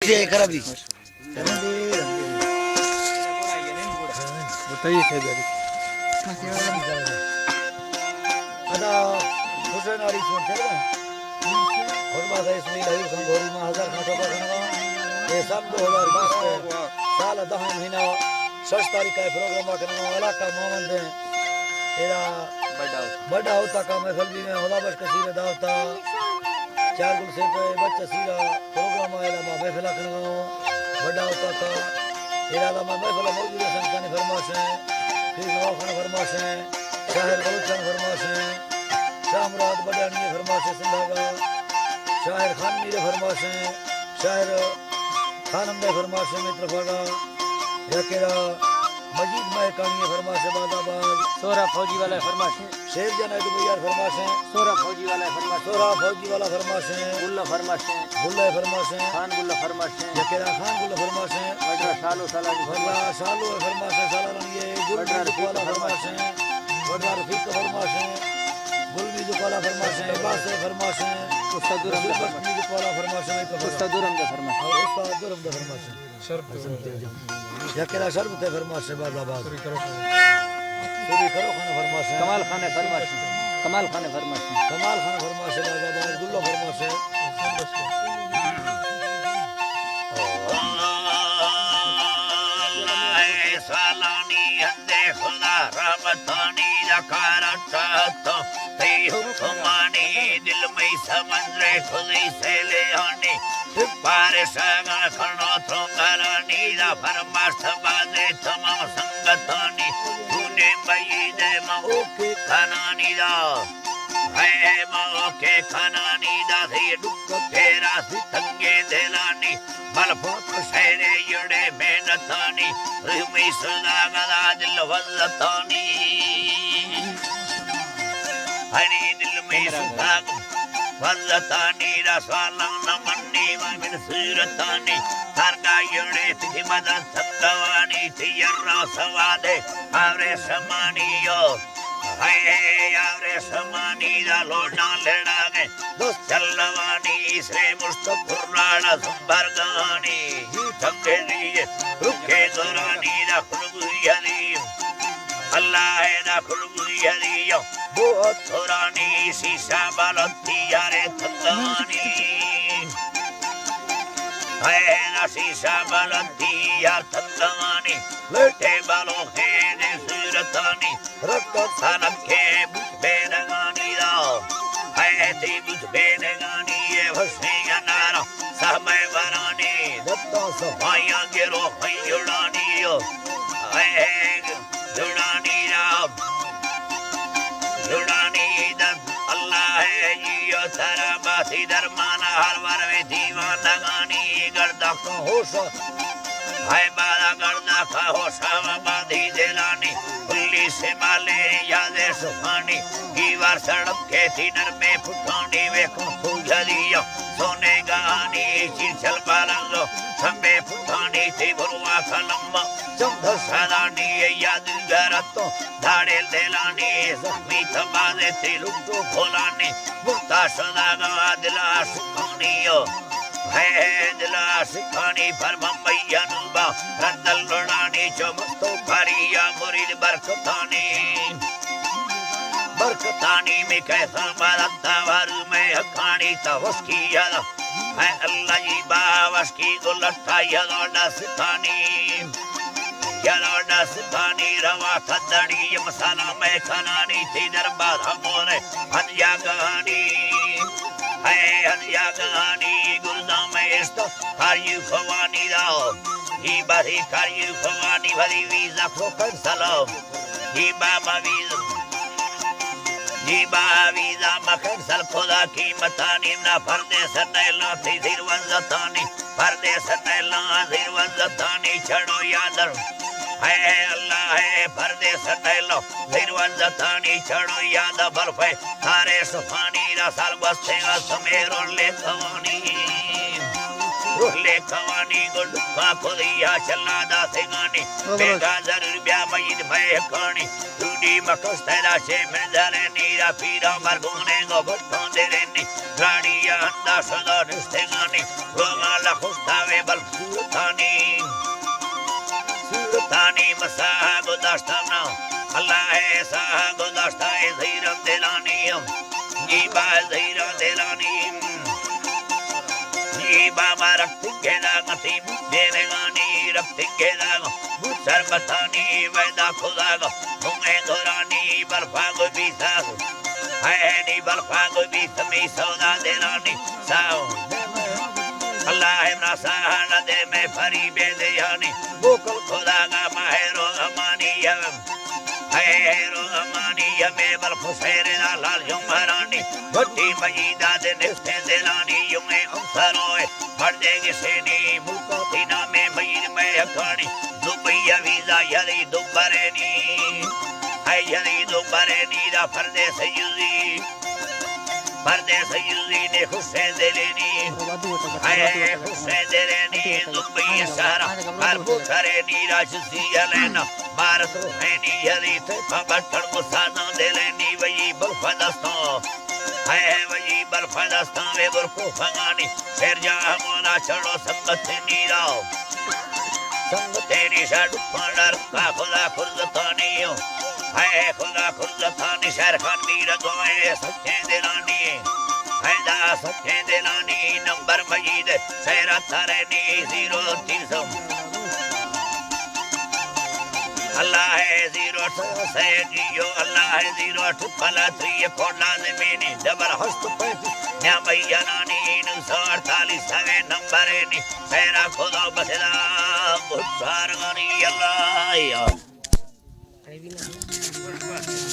جے کربی۔ بتائیے کیا جاری۔ ادا حسین علی سوچ رہا۔ خود بات ہے اسماعیل حبیب خان گوری ماں ہزار خان توبہ کنگا۔ یہ سال دو ہزار بیس کے سال دہ مہینہ شش تاریخ کا پروگرام کنگا علاقہ محمد ہے۔ تیرا بڑا ہوتا۔ بڑا ہوتا کا محفل بھی میں خدا بخش کثیر دعوتا۔ چار گل سے پہ بچہ سیرا پروگرام آئے لا ما محفل کنگا۔ بڑا ہوتا کا ارادہ ما محفل موجود ہے سنگتانی فرمائش ہیں۔ پھر نواب خان فرمائش ہیں۔ شاعر بلوچان فرمائش ہیں۔ شاہ مراد بڈانی فرمائش ہے سندھا کا۔ شاعر خان میر فرمائش ہیں۔ شاعر خانم نے فرمائش ہے مترفا کا۔ یا کہ مجید مہکانی فرمائش ہے بازآباد۔ سورا فوجی والا فرمائش ہے۔ شیر جان ہے دبئی یار فرمائش ہیں۔ سورا فوجی والا فرمائش۔ سورا فوجی والا فرمائش ہیں۔ گلا فرمائش ہیں۔ گلا فرمائش ہیں۔ خان گلا فرمائش ہیں۔ یکیرا خان گلا فرمائش ہیں۔ وڈرا شالو سالانی فرمائش۔ وڈرا شالو فرمائش ہیں۔ سالانی یہ گل وڈرا میوزک رفیق والا فرمائش فرمائش ہیں۔ وڈرا رفیق فرمائش ہیں۔ گل میوزک والا فرمائش ہیں۔ عباس ہے فرمائش ہیں۔ استاد دورم دا رسول بخش فرمائش۔ میوزک والا فرمائش ہیں۔ استاد دورم دا فرمائش۔ اور استاد دورم دا فرمائش ہیں۔ شربت۔ یکیرا شربت ءِ فرمائش ءَ باز آباد۔ سوری کرو خان ءِ فرمائش ءَ۔ کمال خان ءِ فرمائش ءَ۔ کمال خان ءِ فرمائش ءَ۔ کمال خان ءِ فرمائش ءَ باز آباد۔ گلو فرمائش ءَ۔ سالانی ہندے خدا رحمتانی دکارا چاہتا۔ تئی حکمانی دل مئی سمندر خودی سیلے آنی۔ پارساگاں کنو ترونگلانی دا فرماشت بازیں تمام سنگتانی۔ چونیں بئی دے ما اوکے کنانی دا۔ اے ما اوکے کنانی دا سی ڈک پیرا سی تنگیں دلانی۔ بلفاں تو شہرے یڑے محنتانی۔ رحمی سزا گدا دل وزتانی۔ ہری دل میں سزا وزتانی رسوالاں نہ منی من صورتانی۔ درگاہ یڑے تجھ مدد سندوانی تجھ را سوادے آورے سمانی یو۔ ہائے آورے سمانی دا لوڈاں لڑا گئے۔ دوست چلوانی اسرے مشت پرانا سنبرگانی۔ ہی تھکے دیے رکے دورانی دا خلقی عظیم۔ اللہ ہے دا خلقی عظیم۔ بہت دورانی سیسا بلتی یارے تھکانی۔ ہے دا سیسا بلتی یار تھکانی۔ لٹے بالو خیدے صورتانی۔ رکت سنک کے بوت بینگانی دا۔ ایتی بوت بینگانی اے وسیع نارا سہمے ورانی۔ دتا صفائیاں گرو ہی جڑانی۔ اے جڑانی دا۔ جڑانی دا۔ اللہ ہے جیو ترا باسی درمانا ہر ور وے دیوان دگانی گردہ کا ہوش۔ ہائے بالا گردہ کا ہوشا و بادی دلانی۔ پلی سے مالے یاد سخانی۔ گیوار سڑک کے تھی نرمے پھٹانی وے کو پوجا دیا۔ سونے گانی چیچل بالنگو۔ سمبے پھٹانی تھی بروا کلم۔ چند سدانی یاد گرتو۔ دھاڑے دلانی زخمی تبادے تھی لٹو کھولانی۔ ملتا شداگا دلا سکانی۔ ہے دل عاشقانی پر بمبئی جنوبا، ردل لڑانی چو مستو کاریا مرید برکتانی۔ برکتانی میں کیسا بارتا وارو میں حقانی تا وشکی یادا۔ ہے اللہ جی با وشکی گلٹا یادا ڈستانی۔ یلو ڈستانی روا تھدڑی یم سلام کنانی تھی دربار ہمونے ہن جاگانی۔ ہے ہن جاگانی گرداں میں اشت کاری فوانی دا۔ ہی بری کاری فوانی بری ویزا کو کنسل۔ ہی بابا ویزا۔ ہی با ویزا مکنسل خدا قیمتانی نا پردے سنے لاتی زیر وزتانی۔ پردیس نیلاں زیر وزتانی چڑو یادر۔ ہے اللہ ہے پردیس نیلاں زیر وزتانی چڑو یاد بلفے۔ تارے سفانی رسال بستے سمیرون لے توانی۔ لیکھوانی گل کا کھلیا چلا داسگانی۔ بیگا ضرور بیا مجید مہکانی۔ ٹوڈی مکس تیرا شے مرزالے نیرا پیرا مرگونے گو بٹوں دلینی۔ دراڑی یا ہندا سدا نستگانی۔ روما لخستا وے بل صورتانی۔ صورتانی مساہ گداشتہ نا۔ اللہ ہے ساہ گداشتہ اے زیرم دلانی ہم۔ جی با زیرم دلانی۔ جی با ما رکت گدا گتی دیوگانی رکت گدا گو۔ سربتانی ویدا خدا گو۔ ہمیں دورانی برفا گو بیسا گو۔ ہے نی برفا گو بیسمی سودا دلانی۔ ساو۔ اللہ ہے نا ساہانا دے میں فریبے دیانی۔ بوکل خدا گا ماہ روغمانی یم۔ ہے روغمانی یمے بل خسیر نا لال جمہرانی۔ بھٹی مجیدا دے نفتیں دلانی یوں اے امسروئے۔ مردے گسینی ملکاتی نامے مجید مہکانی۔ دبئی ویزا یلی دوبرینی۔ ہے یلی دوبرینی دا پردیس یوزی۔ پردیس یوزی نے حسین دلینی۔ ہے حسین دلینی دبئی شہر۔ ہر بوترینی راج سی یلینا۔ بارت روحینی یلی تے پا بٹڑ کو سازاں دلینی وئی بلف دستاں۔ ہے وئی بلف دستاں وے برکو فنگانی۔ شیر جاہ مولا چڑو سنگت نیرا۔ سنگتینی شاہ ڈکھاں ڈر کا خدا کرزتانی ہوں۔ ہے خدا کرزتانی شہر خان میر دوئے سچیں دلانی۔ ہے دا سچیں دلانی نمبر مجید سیرا ترینی زیرو تیسم۔ اللہ ہے زیرو سیڈیو، اللہ ہے زیرو ٹرپل تھری فور لازمینی ڈبل ہشت پینتیس۔ نیا بھائی جنانی نو سو اڑتالیس سویں نمبر نی۔ سیرا خدا بسلا بھٹار غنی اللہ یا۔